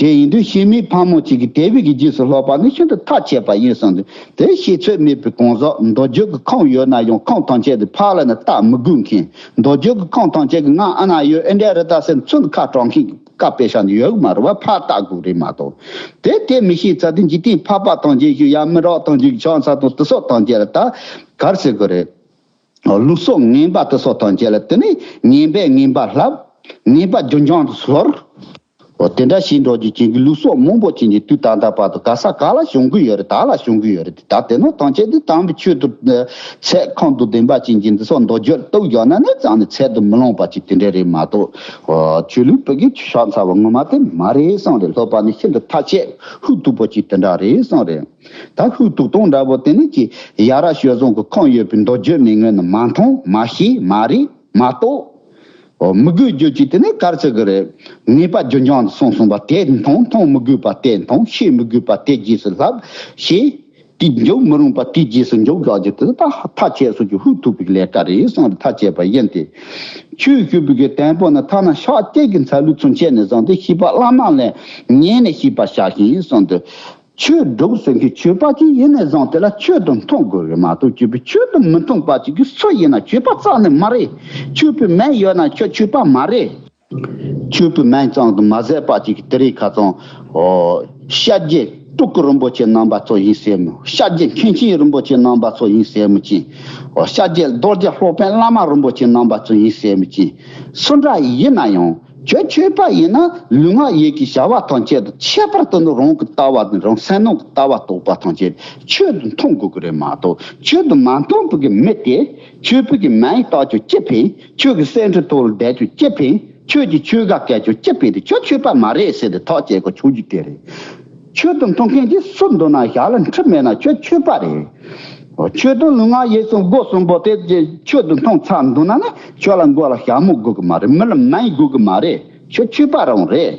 དེ་ཡིན་དུས་ཤི་མིའི་ཕ་མ་གཅིག་གིས་དད་པའི་གི་རྗེས་སུ་སློབ་པ་ནི་ཤིན་ཏུ་ཐག་ཆད་པ་ཡིན་གསུངས་ཏེ། དེ་ཤེས་ཚོད་མེད་པའི་གང་ཟག་མདོ་རྒྱུད་ཀྱི་ཁུངས་ཡོད་ན་ཡང་ཁུངས་ཐམས་ཅད་དེ་ཕར་ལ་ནི་བལྟ་མི་དགོས་མཁན། མདོ་རྒྱུད་ཀྱི་ཁུངས་ཐམས་ཅད་ཀྱི་ང་ཨ་ན་ཡོད་ཨེ་འདྲ་རེད་ད་ཟེར་ཚུར་ཁ་དྲང་མཁན་གྱི་བཀའ་སྤེལ་ཤག་ནི་ཡོད་གི་མ་རེད་བ། ཕར་བལྟ་དགོས་རེད་མ་གཏོགས། དེ་དེ་མི་ཤེས་ཚར་དུས་འཇིག་རྟེན་ཕག་པ་ཐམས་ཅད་ཞུ་ཡ་མི་རག་ཐམས་ཅད་ཀྱི་ཕྱག་འཚལ་སྟངས་དེ་སོགས་ཐམས་ཅད་ལ་ད་གར་ཟེར་དགོས་རེད། ལུགས་སྲོལ་ངན་པ་དེ་སོགས་ཐམས་ཅད་ལ་དེ་ནས་ངན་པས་ངན་པ་བསླབ། ངན་པ་རྒྱུན་འབྱུང་དུ་ཟོར། འོ་དེ་འདྲ་ཞིག་འགྲོ་རྒྱུ་ཅན་གྱི་ལུགས་སྲོལ་མང་པོ་ཅན་གྱི་དུས་ད་ལྟ་བར་དུ་ག་ས་ག་ལ་བྱུང་གི་ཡོད་རེད། ད་ལ་བྱུང་གི་ཡོད་རེད། ད་དེ་ནོ་ཐམས་ཅད་དེ་དམ་པའི་ཆོས་དང་ཚད་ཁོང་དུ་ལྡན་པ་ཅན་གྱི་འདི་སོགས་མདོ་རྒྱུད་རྟོགས་ཡོད་ན་ནི་ཙང་ནས་ཚད་དུ་མི་ལོངས་པ་ཅིག་དེ་འདྲ་རེད་མ་གཏོགས། འོ་ཆོས་ལུགས་བོད་ཀྱི་ཆོས་ཕྱག་འཚལ་བ་ངོ་མ་དེ་མ་རེད་གསུངས་རེད། སློབ་པ་ནི་ཤིན་ཏུ་ཐག་ཆད་ཧུག་སྡུག་པོ་ཅིག་དེ་འདྲ་རེད་གསུངས་རེད། ད་ཧུག་སྡུག་སྟངས་འདྲ་པོ་དེ་ནི་ཅི་ཡ་རབས་སྤྱོད་བཟང་གི་ཁུངས་ཡོད་པའི་མདོ་རྒྱུད་མི་ངོས་ནས་མ་མཐོང་མ་ཤེས་མ་རིག་མ་རྟོགས། འོ་མི་དགོས་རྒྱུ་ཅིག་དེ་ནི་གར་ཚིག་གི་རེད། ངེས་པ་རྒྱུན་འབྱུང་དུ་སོང་སོང་བ་དེ་མཐོང་མཐོང་མི་དགོས་པ་དེ་མཐོང་ཤེས་མི་དགོས་པ་དེ་རྗེས་སུ་བསླབ་ཤེས། དེ་འཇོག་མི་རུང་བ་དེ་རྗེས་སུ་འཇོག་དགོས་རྒྱུ་དེ་ད་ཐག་ཆད་སོང་རྒྱུ་ཧུག་སྡུག་པའི་ལས་ཀ་རེད་གསུངས་རེད། ཐག་ཆད་པ་ཡིན་ཏེ། ཆོས་ཞུ་བའི་གི་དང་པོ་ནི་ཐ་ན་ཕྱག་གཅིག་གི་འཚལ་ལུགས་ཚུན་ཆད་ནས་བཟུང་སྟེ་ཤེས་པ་བླ་མ་ལ་ཉན་ནས་ཤེས་པ་བྱ་ཞིང་གསུངས་ཏེ། ཆོས་སྒྲུབ་ཟེར་མཁན་ཆོས་པ་ཅིག་ཡིན་ནས་བཟུང་དེ་ལ་ཆོས་དང་མཐུན་དགོས་རེད་མ་གཏོགས་ཆོས་པའི་ཆོས་དང་མི་མཐུན་པ་ཅིག་གིས་སུ་ཡིན་ན་ཆོས་པ་རྩ་ནས་མ་རེད། ཆོས་པའི་མིང་ཡོད་ན་ཁྱོད་ཆོས་པ་མ་རེད། ཆོས་པའི་མིང་ཙམ་དུ་མ་ཟད་པ་ཅིག་གིས་དེ་རིང་ཁ་སང་ཨོ་ཤཱཀྱའི་སྤྲུལ་སྐུ་རིན་པོ་ཆེ་རྣམ་པ་ཚོ་ཡིན་ཟེར་མོ། ཤཱཀྱའི་མཁན་ཆེན་རིན་པོ་ཆེ་རྣམ་པ་ཚོ་ཡིན་ཟེར་མོ་ཅིག་ཨོ་ཤཱཀྱའི་རྡོ་རྗེ་སློབ་དཔོན་བླ་མ་རིན་པོ་ཆེ་རྣམ་པ་ཚོ་ཡིན་ཟེར་མོ་ཅིག་སུ་འདྲ་ཡིན་ན་ཡང་། ཁྱོད་ཆོས་པ་ཡིན་ན་ལུས་ངག་ཡིད་ཀྱི་བྱ་བ་ཐམས་ཅད་དུ་ཁྱད་པར་དུ་ནི་རང་གི་ལྟ་བ་དང་རང་སེམས་ནང་གི་ལྟ་བ་རྟོགས་པ་ཐམས་ཅད་ཆོས་དང་མཐུན་དགོས་ཀྱི་རེད་མ་གཏོགས་ཆོས་དང་མ་མཐུན་པའི་གི་མི་དེ་ཆོས་པའི་གི་མིང་བཏགས་ཀྱང་ཅི་ཕན། ཁྱོད་ཀྱི་སེམས་ཁྲལ་ཐོག་ལ་བསྡད་ཀྱང་ཅི་ཕན། ཁྱོད་ཀྱི་ཆོས་ག་བཀལ་ཀྱང་ཅི་ཕན་དེ་ཁྱོད་ཆོས་པ་མ་རེད་ཟེར་ཏེ་ཐག་བཅད་དགོས་ཆོག་རྒྱུ་དེ་རེད། ཆོས་དང་མཐུན་མཁན་གྱི་སུ་འདུག་ན་ཞག་ལ་འཁྲི་མེད་ན་ཁྱོད་ཆོས་པ་རེད། ཆོས་དང་ལུས་ངག་ཡིད་གསུམ་སྒོ་གསུམ་པོ་དེ་ཆོས་དང་མཐུན་ཚར་འདུག་ན་ནི་ཁྱོད་ལ་མགོ་ལ་ཞྭ་མོ་དགོས་ཀྱི་མ་རེད། མི་ལ་མིང་དགོས་ཀྱི་མ་རེད། ཁྱོད་ཆོས་པ་རང་རེད།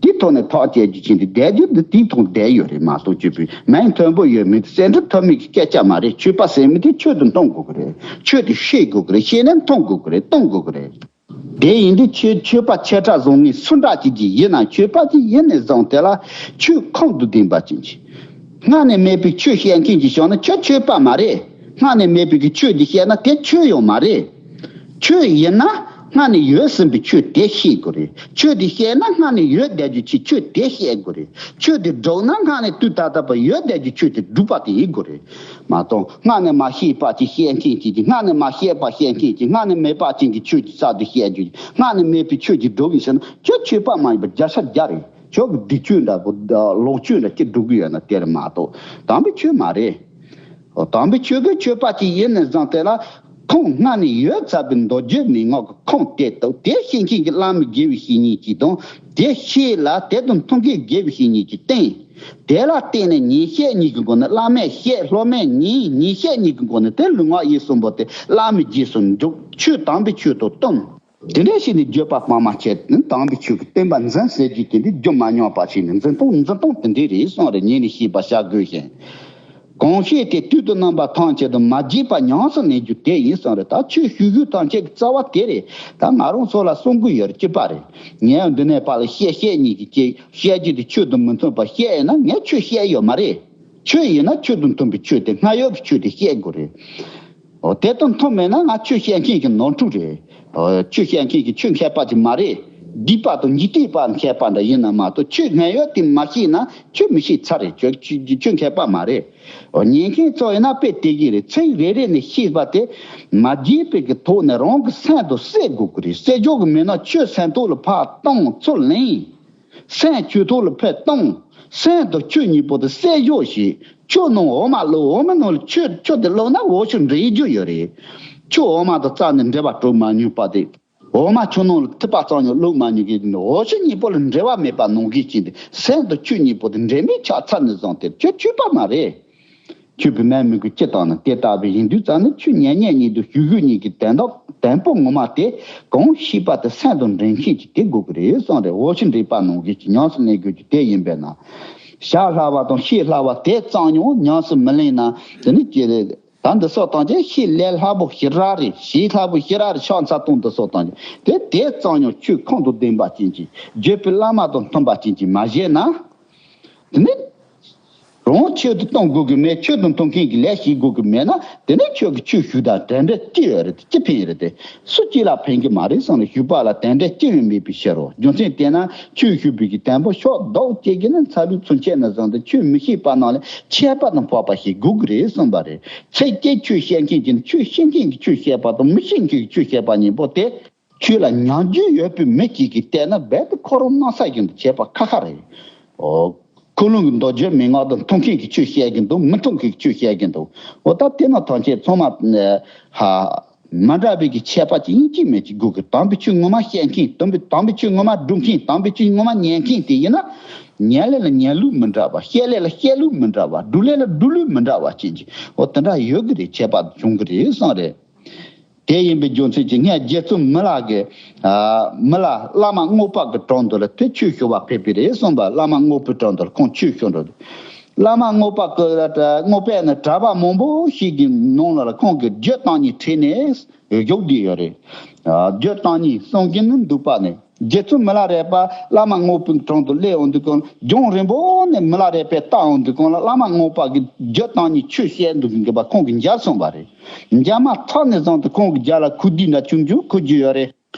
དེའི་ཐོག་ནས་ཐག་བཅད་རྒྱུ་ཅན་དེ་བསྡད་རྒྱུ་འདི་དེའི་ཐོག་བསྡད་ཡོད་རེད་མ་གཏོགས་ཆོས་པའི་མིང་མཐོན་པོ་ཡོད་མེད་དེ་སེམས་ཁྲལ་ཐོབ་མེད་ཀྱི་སྐད་ཆ་མ་རེད། ཆོས་པ་ཟེར་མི་དེ་ཆོས་དང་མཐུན་དགོས་ཀྱི་རེད། ཆོས་དེ་ཤེས་དགོས་ཀྱི་རེད། ཤེས་ནས་མཐུན་དགོས་ཀྱི་རེད། སྟོན་དགོས་ཀྱི་རེད། དེ་ཡིན་དུས་ཆོས་ཆོས་པ་ཆེ་ཕྲ་བཟང་ངན་སུ་འདྲ་ཅིག་ཅིག་ཡིན་ན་ཆོས་པ་ཅིག་ཡིན་ནས་བཟུང་དེ་ལ་ཆོས་ཁོང་དུ་ལྡན་པ་ཅན་ཅིག་སྔ་ནས་མེད་པའི་ཆོས་བཤད་མཁན་ཅིག་བྱུང་ན་ཁྱོད་ཆོས་པ་མ་རེད། སྔ་ནས་མེད་པའི་གི་ཆོས་ཅིག་བཤད་ན་དེ་ཆོས་ཡང་མ་རེད། ཆོས་ཡིན་ན་སྔ་ནས་ཡོད་ཟིན་པའི་ཆོས་དེ་ཤེས་དགོས་རེད། ཆོས་དེ་བཤད་ན་སྔ་ནས་ཡོད་བསྡད་རྒྱུ་ཆོས་ཆོས་དེ་བཤད་དགོས་རེད། ཆོས་དེ་སྒྲུབ་ན་སྔ་ནས་དུས་ད་ལྟ་བར་ཡོད་བསྡད་རྒྱུ་ཆོས་དེ་སྒྲུབ་པ་དེ་ཡིན་དགོས་རེད། མ་གཏོགས་སྔ་ནས་མ་ཤེས་པ་ཅིག་བཤད་མཁན་ཅིག་གིས་སྔ་ནས་མ་བཤད་པ་བཤད་མཁན་ཅིག་སྔ་ནས་མེད་པ་ཅན་གྱི་ཆོས་ཀྱི་ས་དུ་བཤད་རྒྱུ་སྔ་ནས་མེད་པའི་ཆོས་ཀྱི་སྒྲུབ་ཡིན་ཟེར་ན་ཁྱོད་ཆོས་པ་མ་ཡིན་པར་བརྒྱ་ཆ་བརྒྱ་རེད། ཁྱོད་ཀྱི་སྡིག་ཆོས་འདྲ་པོ་ལོག་ཆོས་འདྲ་ཅིག་སྒྲུབ་གི་ཡོད་ན་དེ་རེད་མ་གཏོགས་དམ་པའི་ཆོས་མ་རེད། དམ་པའི་ཆོས་ཀྱི་ཆོས་པ་ཅིག་ཡིན་ནས་བཟུང་དེ་ལ་ཁོང་སྔ་ནས་ཡོད་ཚར་བའི་མདོ་རྒྱུད་མན་ངག་གི་ཁུངས་དེ་དང་དེ་ཤེས་མཁན་གྱི་བླ་མའི་དགེ་བའི་བཤེས་གཉེན་ཅིག་དང་དེ་ཤེས་ལ་དེ་དང་མཐུན་མཁན་དགེ་བའི་བཤེས་གཉེན་གྱིས་བསྟེན། དེ་ལ་བརྟེན་ནས་ཉན་བཤད་གཉིས་ཀྱི་སྒོ་ནས་བླ་མས་བཤད། སློབ་མས་ཉན། ཉན་བཤད་གཉིས་ཀྱི་སྒོ་ནས་དེ་ལུས་ངག་ཡིད་གསུམ་པོ་དེ་བླ་མའི་རྗེས་སུ་འཇུག་ཆོས་དམ་པའི་ཆོས་དང་བསྟུན། དེ་འདྲ་ཞིག་ནས་བརྗོད་པ་སྤང་མ་བྱས་ནས་དམ་པའི་ཆོས་ཀྱི་བསྟན་པ་འཛིན་ཟེར་རྒྱུ་དེ་འདི་རྒྱུན་མ་རྙོག་པ་ཞིག་ནས་འཛིན་སྟངས་འཛིན་སྟངས་དེ་འདྲ་རེད་གསུངས་རེད། ཉན་ནས་ཤེས་པར་བྱ་དགོས་ཤིང་། གང་ཤེས་དེ་དུས་དང་རྣམ་པ་ཐམས་ཅད་དུ་མ་བརྗེད་པར་ཉམས་སུ་ལེན་རྒྱུ་དེ་ཡིན་གསུངས་རེད། ད་ཆོས་ཞུ་རྒྱུ་ཐམས་ཅད་ཀྱི་རྩ་བ་དེ་རེད། ད་ང་རང་ཚོ་ལ་གསུང་གི་ཡོད་རེད། གཅིག་པ་རེད། ངས་འདི་ནས་ཕར་ལ་བཤད་བཤད་གཉིས་ཀྱི་ཅིག་བཤད་རྒྱུ་དེ་ཆོས་དང་མི་མཐུན་པ་བཤད་ཡིན་ན་ངས་ཆོས་བཤད་ཡོད་མ་རེད། ཆོས་ཡིན་ན་ཆོས་དང་མཐུན་པའི་ཆོས་དེ་སྔར་ཡོད་ཀྱི་ཆོས་དེ་བཤད་དགོས་རེད། འོ་དེ་དང་མཐུན་མེད་ན་ང་ཆོས་བཤད་མཁན་གྱི་ནོར་འཁྲུལ་རེད། འོ་ཆོས་བཤད་མཁན་གྱི་ཆོས་མཁས་པ་ཅིག་མ་རེད། སྡིག་པ་དང་འཇིག་རྟེན་པ་མཁས་པ་འདྲ་ཡིན་ན་མ་གཏོགས་ཆོས་སྔར་ཡོད་དེ་མ་ཤེས་ན་ཆོས་མི་ཤེས་ཚར་རེད། ཆོས་ཆོས་ཆོས་མཁས་པ་མ་རེད། འོ་ཉན་མཁན་ཚོ་ཡིན་ན་དཔེ་དེ་གི་རེད། ཚིག་རེ་རེ་ནས་ཤེས་པ་དེ་མ་བརྗེད་པའི་གི་ཐོག་ནས་རང་གི་སེམས་དུ་གསལ་དགོས་ཀྱི་རེད། གསལ་འཇོག་གི་མེད་ན་ཆོས་སེམས་ཐོག་ལ་ཕར་བཏང་ཚུར་ལེན། སེམས་ཆོས་ཐོག་ལ་ཕར་བཏང་། སེམས་དང་ཆོས་གཉིས་པོ་དེ་གསལ་འཇོག་བྱེད། ཆོས་ནང་འོ་མ་བླུགས། འོ་མ་ནང་ལ་ཆོས་ཆོས་དེ་བླུགས་ན་འོ་ཆོས་འདྲེས་རྒྱུ་ཡོད་རེད། ཆོས་འོ་མ་དང་རྩ་ནས་འབྲེལ་བ་གྲུབ་མ་མྱོང་པ་དེ། འོ་མ་ཆུ་ནང་ལ་ཐིགས་པ་ཙམ་ཡང་བླུགས་མ་མྱོང་གི་འོ་ཆོས་གཉིས་པོ་ལ་འབྲེལ་བ་མེད་པ་ནང་བཞིན་བྱས་ཏེ་སེམས་དང་ཆོས་གཉིས་པོ་དེ་འབྲེལ་མེད་ཆགས་ཚར་ནས་བཟུང་སྟེ་ཁྱོད་ཆོས་པ་མ་རེད། ཆོས་པའི་མན་མི་དགོས་ཅི་བཏང་ན་དེ་ལྟ་བུ་ཡིན་དུས་ཙམ་ནས་ཆོས་ཉན་མཁན་གཉིས་དང་ཞུ་རྒྱུ་གཉིས་ཀྱི་དོན་དག་དོན་སྤོ་ངོ་མ་དེ་གང་ཤེས་པ་དེ་སེམས་དང་འབྲེལ་མཁན་གྱི་དེ་དགོས་ཀྱི་རེད་གསུངས་རེད། འོ་ཆོས་འདྲེས་པ་ནང་བཞིན་གྱི་ཉམས་སུ་ལེན་དགོས་ཀྱི་དེ་ཡིན་པས་ན། བྱ་སླ་བ་དང་ཤེས་སླ་བ་དེ་ཙམ་ཡང་ཉམས་སུ་མི་ལེན་ན་དེ་ནི་ཅི་རེད། ད་འདི་སོགས་དང་ཅན་ཤེས་ལས་སླ་པོ་ཞེ་དྲག་རེད། ཤེས་སླ་པོ་ཞེ་དྲག་རེད། ཕྱག་འཚལ་སྟངས་འདི་སོགས་དང་ཅན་དེ་དེ་ཙམ་ཡང་ཆོས་ཁོང་དུ་ལྡན་པ་ཅན་གྱི་བརྗོད་པའི་བླ་མ་དང་མཐུན་པ་ཅན་གྱི་མ་བྱས་ན། དེ་ནི་རང་ཆོས་དུ་གཏོང་དགོས་ཀྱི་མེད། ཆོས་དང་མཐུན་མཁན་གྱི་ལས་བྱེད་དགོས་ཀྱི་མེད་ན་དེ་ནི་ཁྱོད་ཀྱི་ཆོས་ཞུ་དང་དེ་འདྲ་ཅི་ཡོད་རེད། ཅི་ཕན་ཡོད་རེད་དེ། སུ་གཅིག་ལ་ཕན་གྱི་མ་རེད་བསམ་ནས་ཞུ་བ་ལ་དེ་འདྲ་ཅི་ཡང་མེད་པའི་ཕྱིར་རོ། རྒྱུ་མཚན་དེས་ན་ཆོས་ཞུ་བའི་གི་དོན་པོ་ཕྱོགས་ལྡོག་བཅས་ཀྱི་ནི་འཚལ་ལོའི་ཚུལ་འཆད་ནས་བཟུང་སྟེ་ཆོས་མི་ཤེས་པ་རྣམས་ལ་འཆད་པ་དང་འཕགས་པ་ཞིག་དགོས་ཀྱི་རེད་གསུངས་པ་རེད། ཚིག་གཅིག་ཆོས་བཤད་མཁན་གྱི་ནི་ཆོས་ཤེས་མཁན་གྱི་ཆོས་བཤད་པ་དང་མི་ཤེས་མཁན་གྱི་ཆོས་བཤད་པ་གཉིས་པོ་དེ། ཆོས་ལ་ཉམས་རྒྱུས་ཡོད་པའི་མི་གཅིག་གིས་བལྟས་ན་རྦད་དེ་ཁོ་རང་སྣང་ས་བཞིན་དུ་བྱེད་པ་ཁག་ཁག་རེད། ཨོ། ཁོ་རང་གི་མདོ་རྒྱུད་མན་ངག་དང་མཐུན་མཁན་གྱི་ཆོས་བཤད་ཀྱིན་འདུག་མི་མཐུན་མཁན་གྱི་ཆོས་བཤད་ཀྱིན་འདུག་འོ་ད་དེ་ན་ཐམས་ཅད་ཚང་མ་ཧ་མ་འདྲ་བའི་གི་ཆད་པ་ཅིག་ཡིན་གཅིག་མིན་གཅིག་དགོས་ཀྱི། དམ་པའི་ཆོས་ངོ་མ་བཤད་མཁན་དམ་པའི་དམ་པའི་ཆོས་ངོ་མ་སྒྲུབ་མཁན་དམ་པའི་ཆོས་ངོ་མ་ཉན་མཁན་དེ་ཡིན་ན་ཉན་ལེ་ལ་ཉན་ལུགས་མི་འདྲ་བ། བཤད་ལེ་ལ་བཤད་ལུགས་མི་འདྲ་བ། སྒྲུབ་ལེ་ལ་སྒྲུབ་ལུགས་མི་འདྲ་བ་ཅན་གྱི་འོ་དེ་འདྲ་ཡོད་ཀྱི་རེད། ཆད་པ་བྱུང་གི་རེད་གསུངས་རེད། དེ་ཡིན་པའི་རྒྱུ་མཚན་གྱིས་སྔར་རྗེ་བཙུན་མི་ལ་གི་ཨ་མི་ལ་བླ་མ་རྔོག་པ་གི་དྲུང་དུ་ལ་དེ་ཆོས་ཞུ་བར་ཕེབས་པའི་རེད་གསུངས་པ། བླ་མ་རྔོག་པའི་དྲུང་དུ་ལ་ཁོང་ཆོས་ཞུ་འགྲོ། བླ་མ་རྔོག་པ་གི་རྔོག་པས་ནི་གྲྭ་པ་མང་པོ་ཞིག་གི་ནང་ལ་ལ་ཁོང་གི་རྒྱུད་བརྟན་གཉིས་ཁྲིད་ནས་བཞུགས་བསྡད་ཡོད་རེད། ཨ་རྒྱུད་བརྟན་གཉིས་གསུང་གིན་ནི་འདུག་པ་ནས། རྗེ་བཙུན་མི་ལ་རས་པ་བླ་མ་རྔོག་པའི་དྲུང་དུ་སླེབས་འོང་དུས་ཀུན་ལྗོངས་རིང་པོ་ནས་མི་ལ་རས་པས་བལྟ་འོང་དུས་ཀུན་ལ་བླ་མ་རྔོག་པ་གིས་རྒྱུད་བརྟན་གཉིས་ཆོས་བཤད་འདུག་གི་འགྱོད་པ་ཁོང་གིས་མཇལ་སོང་བ་རེད། མཇལ་མ་ཐག་ནས་བཟུང་སྟེ་ཁོང་གི་རྒྱབ་ལ་ཁུག་རྟ་འདྲ་ཆུང་ཆུང་འཁུར་རྒྱུ་ཡོད་རེད།